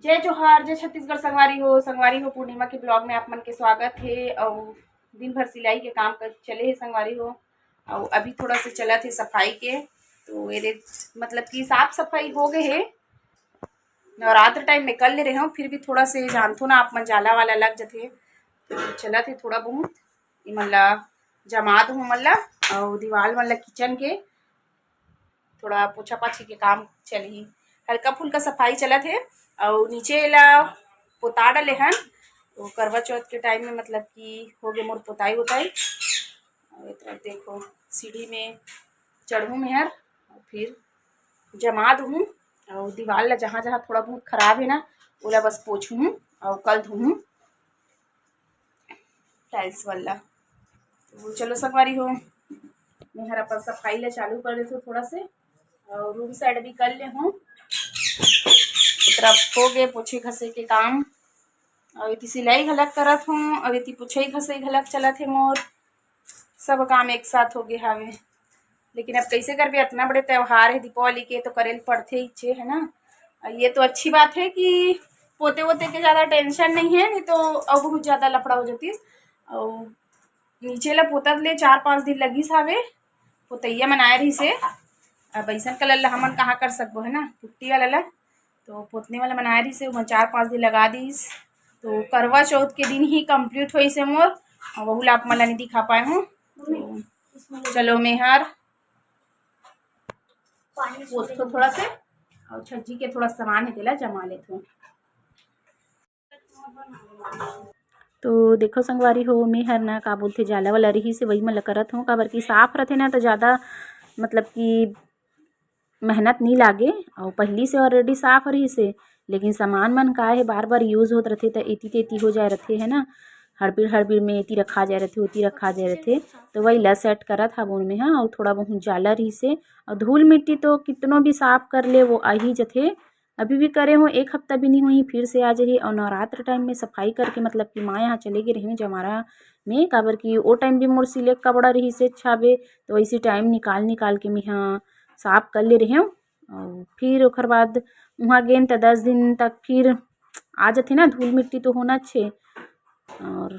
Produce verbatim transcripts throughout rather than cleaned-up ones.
जय जोहार, जय छत्तीसगढ़ संगवारी हो। संगवारी हो, पूर्णिमा के vlog में आप मन के स्वागत हे। अउ दिन भर सिलाई के काम कर चले हे संगवारी हो। अउ अभी थोड़ा से चलत हे सफाई के, तो ये दे, मतलब कि साफ सफाई हो गए हे। नवरात्र time में कर ले रहे हो, फिर भी थोड़ा से जानथो ना आप मन, जाला वाला लग जथे, तो चलत हे थोड़ा बहुत। इमन ला जमा दूँ मन ला, अउ दीवाल मन ला kitchen के थोड़ा पोछा पाछी के काम चलही। हल्का फुल्का सफाई चलत हे, अउ नीचे ला पोता डले हन। तो करवा चौथ के time में मतलब कि हो गए मोर पोताई वोताई। अउ ए तरफ देखो, सीढ़ी में चढ़ूँ मेहर, अउ फिर जमा दूँ, अउ दीवाल ला जहाँ जहाँ थोड़ा बहुत खराब हे ना, ओला बस पोछूँ अउ कल धोऊँ tiles वाला। तो चलो संगवारी हो, मेहर अपन सफाई ला चालू कर देथों थोड़ा से, अउ room side भी कर ले हूँ। ए तरफ हो गए पोछे घसे के काम, अउ एती सिलाई घलक करत हूँ, अउ एती पोछे घसे घलक चलत हे मोर। सब काम एक साथ हो गए हावे, लेकिन अब कैसे करबे, इतना बड़े त्योहार है दीपावली के, तो करे ल पड़थे ही चे, है ना। अउ ये तो अच्छी बात है कि पोते वोते के ज़्यादा tension नहीं है, नहीं तो अब बहुत ज़्यादा लफड़ा हो जातीस। अउ नीचे ला पोतत ले चार पाँच दिन लगिस हावे, पोतैया मन आए रहिसे। अब ऐसन colour ला हमन कहाँ कर सकबो, है ना, पुट्टी वाला ला। तो पोतने वाला मन आए रहिसे, ओमन चार पाँच दिन लगा दिस। तो करवा चौथ के दिन ही complete होइसे मोर, अउ वहू ला आप मन ला नहीं दिखा पाए हूँ। तो चलो मेहर पोतथों थोड़ा से, अउ छज्जी के थोड़ा सामान है तेला जमा लेथों। तो देखो संगवारी हो, मेहर ना का बोलथे, जाला वाला रहिसे वही मन ला करत हूँ, काबर कि साफ रथे ना तो ज़्यादा मतलब कि मेहनत नी लागे, अउ पहिली से already साफ रहिसे, लेकिन सामान मन का हे बार बार use होत रथे, त एती तेती हो जाए रथे, है ना, हड़बिड़ हड़बिड़ में एती रखा जाए रथे, ओती रखा जाए रथे, तो वही ला set करत हाबोन में, हाँ। अउ थोड़ा बहुत जाला रहिसे, अउ धूल मिट्टी तो कितनो भी साफ कर ले, वो आ ही जथे। अभी भी करे हूँ, एक हफ्ता भी नहीं हुई, फिर से आ जाही। अउ नवरात्र time में सफाई करके, मतलब कि माँ यहाँ चले गए रहे जमारा में, काबर कि ओ time भी मोर सिले कपड़ा रहिसे छाबे, तो ऐसी time निकाल निकाल के मैं हाँ साफ कर ले रहे हूँ। अउ फिर ओकर बाद वहाँ गेन त दस दिन तक फिर आ जथे ना, धूल मिट्टी तो होना छे, और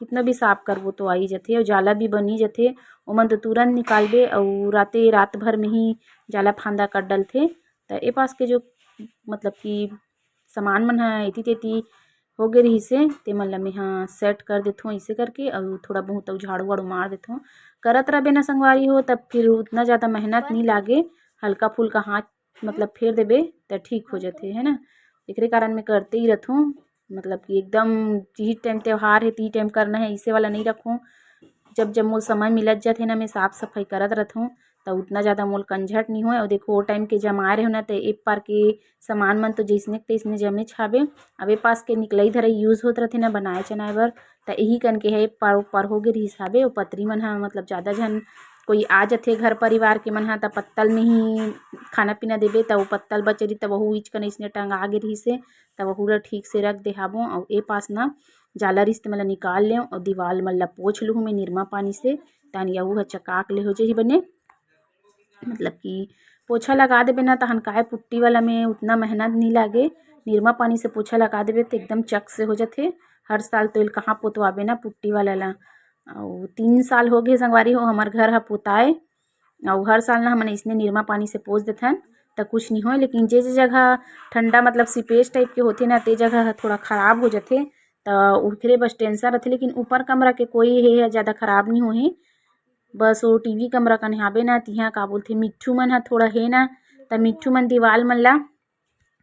कितना भी साफ करबो तो आ ही जथे, अउ जाला भी बनी जथे। ओमन तो तुरंत निकालबे, अउ राते रात भर में ही जाला फांदा कर डलथे। त ए पास के जो मतलब कि सामान मन ह एती तेती हो गे रहिसे, तेमन ल मेंहा set कर देथों ऐसे करके, अउ थोड़ा बहुत अउ झाड़ू वाड़ू मार देथों। करत रहबे ना संगवारी हो, तब फिर उतना ज़्यादा मेहनत नहीं लागे, हल्का फुल्का हाथ मतलब फेर देबे त ठीक हो जाथे, है ना। एकरे कारण मैं करते ही रथों, मतलब कि एकदम जिही time त्योहार है, तिही time करना है, इसे वाला नहीं रखों। जब जब मोर समय मिलत जाथे ना, मैं साफ सफाई करत रथों, त उतना ज़्यादा मोल कंझट नहीं होय। अउ देखो, ओ time के जमाए रहे ना, त ए पार के सामान मन तो जैसने के तैसने जमे छाबे। अब ए पास के निकलई धरई use होत रथे ना, बनाए चनाए बर, त इही कन के है, पर, पर हो गे रिहिस हाबे। ओ पतरी मन ह, मतलब, ज़्यादा झन कोई आ जथे घर परिवार के मन ह, त पत्तल में ही खाना पीना देबे, त ओ पत्तल बचे रही, त वहू इच कन अइसने टंगा गे रिहिसे, त वहू ला ठीक से रख दे हाबो। अउ ए पास ना जाला रिहिस, तेमन ला निकाल लेव अउ दीवाल मन ला पोछ लूहूँ मैं निरमा पानी से, ताकि यहू ह चकाक ले हो जाही बने। मतलब कि पोछा लगा देबे ना, तहन काय पुट्टी वाला में उतना मेहनत नहीं लागे। निरमा पानी से पोछा लगा देबे त एकदम चक से हो जाथे। हर साल तो एल कहाँ पोतवाबे ना पुट्टी वाला ला। अउ तीन साल हो गए संगवारी हो, हमर घर ह पोताए, अउ हर साल ना हमन अइसने निरमा पानी से पोछ देथन, त कुछ नहीं होय। लेकिन जे जे जगह ठंडा, मतलब seepage type के होथे ना, ते जगह ह थोड़ा खराब हो जाथे, त ओकरे बस tension रथे। लेकिन ऊपर कमरा के कोई हे ह ज़्यादा खराब नहीं होही, बस वो टीवी कमरा कने हाबे ना, तिहाँ का बोलथे, मिट्ठू मन ह थोड़ा हे ना, त मिट्ठू मन दीवाल मन ला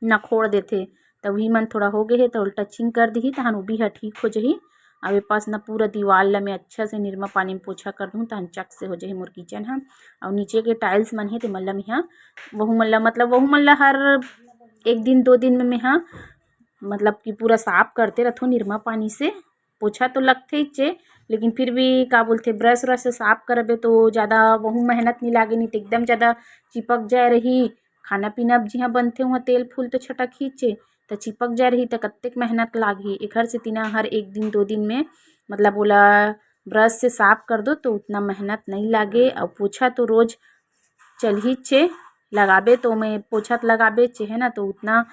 नखोड़ देथे, त उही मन थोड़ा हो गए हे, त ओला touching कर दिही, तहन उबी ह ठीक हो जही। अब ए पास न पूरा दीवाल ला मैं अच्छा से निरमा पानी में पोछा कर दूँ, तहन चक से हो जही मोर kitchen ह। अउ नीचे के tiles मन हे, ते मन ला मेंहा, वहू मन ला, मतलब, वहू मन ला हर एक दिन, दो दिन में मेंहा, मतलब कि पूरा साफ करते रथों निरमा पानी से। पोछा तो लगथे ही चे, लेकिन फिर भी का बोलथे, brush व्रश से साफ करबे तो ज़्यादा वहू मेहनत नहीं लागे, नहीं तो एकदम ज़्यादा चिपक जाए रही। खाना पीना अब जिहाँ बनथे, उहाँ तेल फूल तो छटक ही चे, त चिपक जाए रही, त कत्तेक मेहनत लागही। एखर सेती ना हर एक दिन, दो दिन में, मतलब, ओला brush से साफ कर दो, तो उतना मेहनत नहीं लागे। अउ पोछा तो रोज चलही चे, लगाबे तो मैं पोछा त लगाबे चे, है ना, तो उतना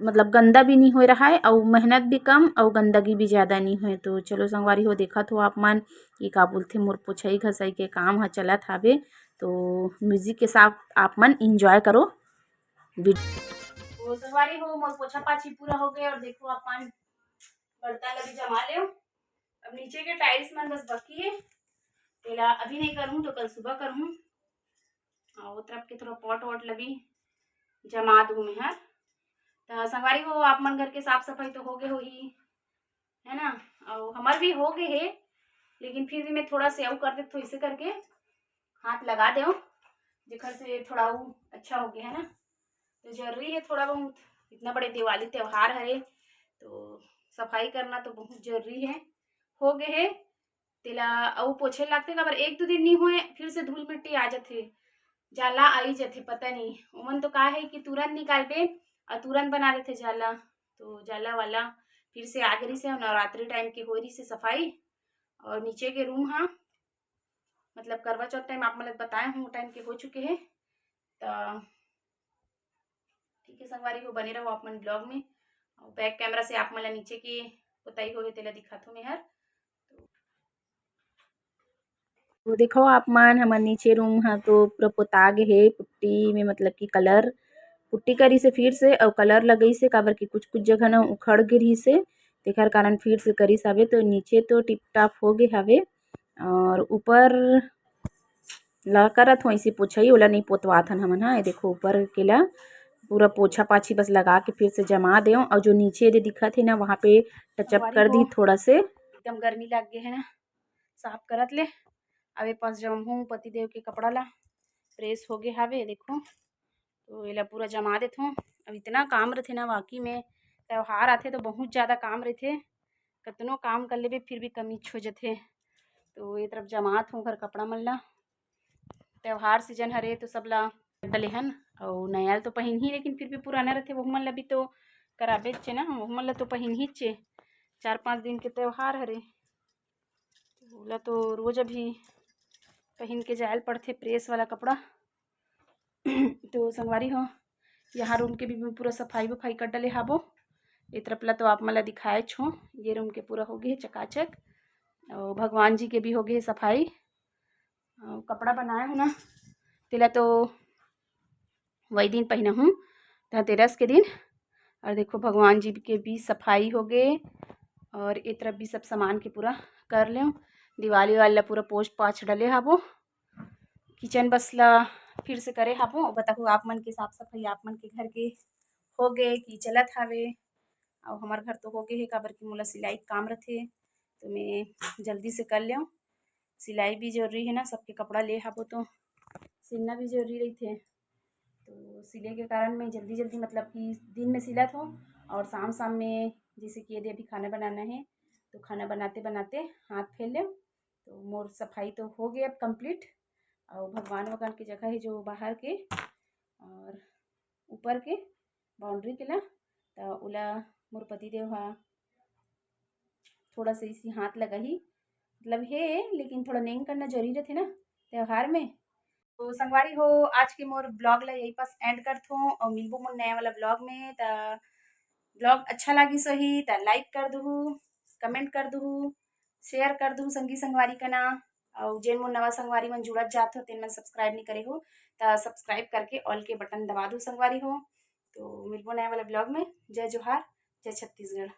मतलब गंदा भी नहीं होए रहाय, अउ मेहनत भी कम अउ गंदगी भी ज़्यादा नहीं होए। तो चलो संगवारी हो, देखत हो आप मन कि का बोलथे, मोर पोछई घसई के काम ह चलत हावे। तो म्यूजिक के साथ आप मन एंजॉय करो वीडियो। तो संगवारी हो, मोर पोछा पाछी पूरा हो गए अउ देखो आप मन बर्तन ला भी जमा लेव। अब नीचे के टाइल्स मन बस बाकी हे, तेला अभी नहीं करूँ तो कल सुबह करूँ। अउ ओ तरफ के थोड़ा पॉट वॉट ला भी जमा दूँ मैं हर। त संगवारी हो, आप मन घर के साफ सफाई तो हो गए होही, है ना? अउ हमर भी हो गए हे, लेकिन फिर भी मैं थोड़ा से अउ कर देत हूँ, इसे करके हाथ लगा देव, जेकर से थोड़ा उ अच्छा हो गया है ना। तो जरूरी है थोड़ा बहुत, इतना बड़े दिवाली त्योहार हरे, तो सफाई करना तो बहुत जरूरी है। हो गए हे, तेला अउ पोछे लागथे, काबर एक दो दिन नहीं होए, फिर से धूल मिट्टी आ जाथे, जाला आई जाथे, पता नहीं। ओमन तो का है कि तुरंत निकालबे अउ तुरंत बना देथे जाला, तो जाला वाला फिर से आ गई से नवरात्रि टाइम के हो रही से सफाई। और नीचे के रूम हा, मतलब करवा चौथ टाइम आप मतलब बताए हूँ, वो टाइम के हो चुके हैं। तो ठीक है संगवारी हो, बने रहो आप मन ब्लॉग में। और बैक कैमरा से आप मन ला नीचे के पोताई होए तेला दिखाथो मैं हर। तो देखो आप मन, हमर नीचे रूम हा तो पूरा पोता गे हे पुट्टी में, मतलब कि कलर, पुट्टी करिस हे फिर से, अउ कलर लगइस हे, काबर कि कुछ कुछ जगह ना उखड़ गे रहिस हे, तेखर कारण फिर से करिस हवे। तो नीचे तो टिप टाप हो गे हवे, और ऊपर ला करत हो ऐसे पोछई, ओला नहीं पोतवात हन हमन हा। ये देखो ऊपर के ला पूरा पोछा पाछी बस लगा के फिर से जमा देव, और जो नीचे दे दिखत हे ना, वहाँ पे टचअप कर दी थोड़ा से। एकदम गर्मी लग गए है ना, साफ करत ले। अब ए पास जमहूँ पति देव के कपड़ा ला, प्रेस हो गए हवे, देखो। तो एला पूरा जमा देथों। अब इतना काम रथे ना, वाकई में त्योहार आथे तो बहुत ज़्यादा काम रथे, कतनो काम कर लेबे फिर भी कमीच हो जथे। तो ये तरफ जमात हूँ घर कपड़ा मन ला, त्योहार सीजन हरे तो सब ला डले हन। अउ नया ल तो पहिनही, लेकिन फिर भी पुराना रथे, वहू मन ला भी तो कराबेच चे ना, वहू मन ला तो पहिनहीच चे। चार पाँच दिन के त्योहार हरे, ओला तो रोज अभी पहिन के जायल पड़थे प्रेस वाला कपड़ा। तो संगवारी हो, यहाँ रूम के भी मैं पूरा सफाई वफाई कर डले हाबो। ए तरफ ला तो आप मन ला दिखाए छो, ये रूम के पूरा हो गए चकाचक। और भगवान जी के भी हो गए सफाई। और कपड़ा बनाए हो ना, तेला तो वही दिन पहिना हूँ, धनतेरस के दिन। और देखो भगवान जी के भी सफाई हो गए, और ए तरफ भी सब सामान के पूरा कर लेव। दिवाली वाला पूरा पोछ पाछ डले हाबो। किचन बस ला फिर से करे हाबो। बताहू आप मन के साफ सफाई आप मन के घर के हो गए कि चलत हावे? अउ हमर घर तो हो गए हे, काबर कि मोला सिलाई के काम रथे, तो मैं जल्दी से कर लेव। सिलाई भी जरूरी है ना, सबके कपड़ा ले हाबो तो सिलना भी जरूरी रहिथे। तो सिले के कारण मैं जल्दी जल्दी, मतलब कि दिन में सिलत हूँ और शाम शाम में, जैसे कि यदि अभी खाना बनाना है तो खाना बनाते बनाते हाथ फैल लेव। तो मोर सफाई तो हो गए अब कंप्लीट। और भगवान वगवान के जगह है जो बाहर के और ऊपर के बाउंड्री के ला, तो ओला मोर पति देव हा थोड़ा सा इसी हाथ लगाही, मतलब हे, लेकिन थोड़ा नेंग करना जरूरी रथे ना त्योहार में। तो संगवारी हो, आज के मोर ब्लॉग ला यही पास एंड करथों और मिलबो मोर नया वाला ब्लॉग में। त ब्लॉग अच्छा लागिस होही त लाइक कर दुहू, कमेंट कर दुहू, शेयर कर दुहू संगी संगवारी कना। और जेन मोर नवा संगवारी मन जुड़त जात हो, तेन मन सब्सक्राइब नहीं करे हो, त सब्सक्राइब करके ऑल के बटन दबा दू संगवारी हो। तो मिलबो नया वाला ब्लॉग में। जय जोहार, जय छत्तीसगढ़।